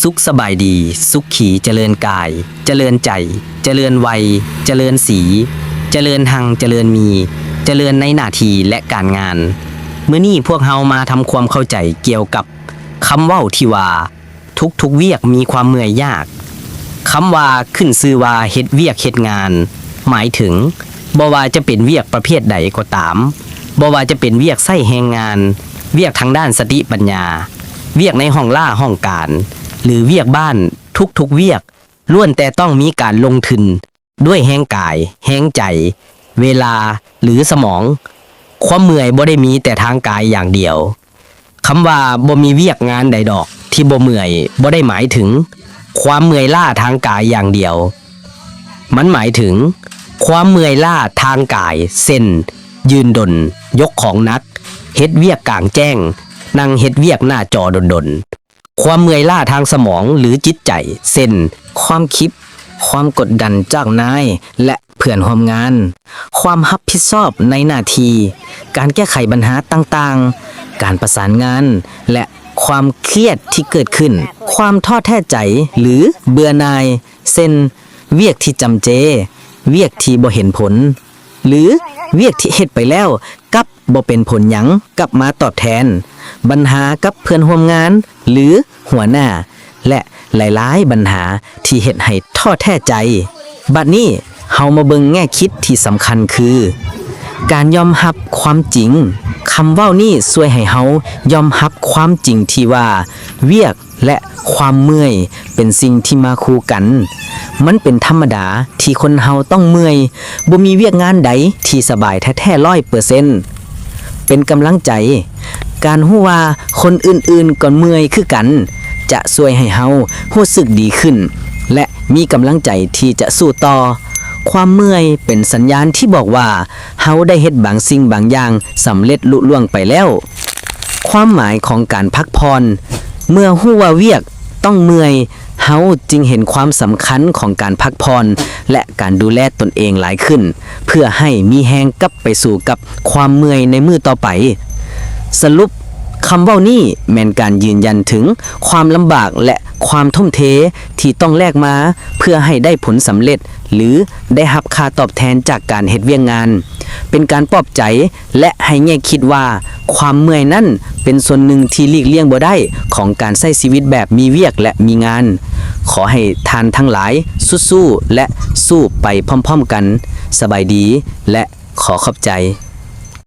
ສຸກສະບາຍດີ, ສຸກຂີ, ຈະເລີນກາຍ, ຈະເລີນໃຈ, ຈະເລີນໄວ, ຈະເລີນສີ, ຈະເລີນຮັ່ງ, ຈະເລີນມີ, ຈະເລີນໃນໜ້າທີ່ ແລະ ການງານ. ມື້ນີ້ພວກເຮົາມາທຳຄວາມເຂົ້າໃຈກ່ຽວກັບຄຳເວົ້າທີ່ວ່າ ທຸກໆວຽກມີຄວາມເມື່ອຍຍາກ. ຄຳວ່າຂຶ້ນຊື່ວ່າເຮັດວຽກເຮັດງານ ໝາຍເຖິງ ບໍ່ວ່າຈະເປັນວຽກປະເພດໃດກໍຕາມ, ບໍ່ວ່າຈະເປັນວຽກໃຊ້ແຮງງານ, ວຽກທາງດ້ານສະຕິປັນຍາ, ວຽກໃນຫ້ອງລາຫ້ອງການ ຫຼື ວຽກບ້ານ, ທຸກໆວຽກລ້ວນແຕ່ຕ້ອງມີການລົງທຶນດ້ວຍແຮງກາຍ, ແຮງໃຈ, ເວລາ ຫຼື ສະໝອງ. ຄວາມເມື່ອຍບໍ່ໄດ້ມີແຕ່ທາງກາຍຢ່າງດຽວ. ຄຳວ່າບໍ່ມີວຽກງານໃດດອກທີ່ບໍ່ເມື່ອຍ ບໍ່ໄດ້ໝາຍເຖິງຄວາມເມື່ອຍລ້າທາງກາຍຢ່າງດຽວ. ມັນໝາຍເຖິງຄວາມເມື່ອຍລ້າທາງກາຍ ເຊັ່ນ ຢືນດົນ, ຍົກຂອງໜັກ, ເຮັດວຽກກາງແຈ້ງ, ນັ່ງເຮັດວຽກໜ້າຈໍດົນໆ. ຄວາມເມື່ອຍລ້າທາງສະໝອງ ຫຼື ຈິດໃຈ ເຊັ່ນ ຄວາມຄິດ, ຄວາມກົດດັນຈາກນາຍ ແລະ ເພື່ອນຮ່ວມງານ, ຄວາມຮັບຜິດຊອບໃນໜ້າທີ່, ການແກ້ໄຂບັນຫາຕ່າງໆ, ການປະສານງານ ແລະ ຄວາມຄຽດທີ່ເກີດຂຶ້ນ, ຄວາມທໍ້ແທ້ໃຈ ຫຼື ເບື່ອໜ່າຍ ເຊັ່ນ ວຽກທີ່ຈຳເຈ, ວຽກທີ່ບໍ່ເຫັນຜົນ ຫຼື ວຽກທີ່ເຮັດໄປແລ້ວກັບບໍ່ເປັນຜົນຫຍັງກັບມາຕອບແທນ, ບັນຫາກັບເພື່ອນຮ່ວມງານ ຫຼື ຫົວໜ້າ ແລະ ຫຼາຍໆບັນຫາທີ່ເຮັດໃຫ້ທໍ້ແທ້ໃຈ. ບັດນີ້ເຮົາມາເບິ່ງແງ່ຄິດທີ່ສຳຄັນຄື ການຍອມຮັບຄວາມຈິງ. ຄຳເວົ້ານີ້ຊ່ວຍໃຫ້ເຮົາຍອມຮັບຄວາມຈິງທີ່ວ່າ ວຽກ ແລະ ຄວາມເມື່ອຍເປັນສິ່ງທີ່ມາຄູ່ກັນ. ມັນເປັນທຳມະດາທີ່ຄົນເຮົາຕ້ອງເມື່ອຍ, ບໍ່ມີວຽກງານໃດທີ່ສະບາຍແທ້ໆຮ້ອຍເປີເຊັນ. ເປັນກຳລັງໃຈ. ການຮູ້ວ່າຄົນອື່ນໆກໍເມື່ອຍຄືກັນ ຈະຊ່ວຍໃຫ້ເຮົາຮູ້ສຶກດີຂຶ້ນ ແລະ ມີກຳລັງໃຈທີ່ຈະສູ້ຕໍ່. ຄວາມເມື່ອຍເປັນສັນຍານທີ່ບອກວ່າ ເຮົາໄດ້ເຮັດບາງສິ່ງບາງຢ່າງສຳເລັດລຸລ່ວງໄປແລ້ວ. ຄວາມໝາຍຂອງການພັກຜ່ອນ. ເມື່ອຮູ້ວ່າວຽກຕ້ອງເມື່ອຍ, ເຮົາຈຶ່ງເຫັນຄວາມສຳຄັນຂອງການພັກຜ່ອນ ແລະ ການດູແລຕົນເອງຫຼາຍຂຶ້ນ ເພື່ອໃຫ້ມີແຮງກັບໄປສູ້ກັບຄວາມເມື່ອຍໃນມື້ຕໍ່ໄປ. ສະຫຼຸບ, ຄຳເວົ້ານີ້ແມ່ນການຢືນຢັນເຖິງຄວາມລຳບາກ ແລະ ຄວາມທຸ່ມເທທີ່ຕ້ອງແລກມາເພື່ອໃຫ້ໄດ້ຜົນສຳເລັດ ຫຼື ໄດ້ຮັບຄ່າຕອບແທນຈາກການເຮັດວຽກງານ. ເປັນການປອບໃຈ ແລະ ໃຫ້ແງ່ຄິດວ່າຄວາມເມື່ອຍນັ້ນເປັນສ່ວນໜຶ່ງທີ່ຫຼີກລ່ຽງບໍ່ໄດ້ຂອງການໃຊ້ຊີວິດແບບມີວຽກ ແລະ ມີງານ. ຂໍໃຫ້ທ່ານທັງຫຼາຍຊຸດຊູ້ ແລະ ສູ້ໄປພ້ອມໆກັນ. ສະບາຍດີ ແລະ ຂໍຂອບໃຈ.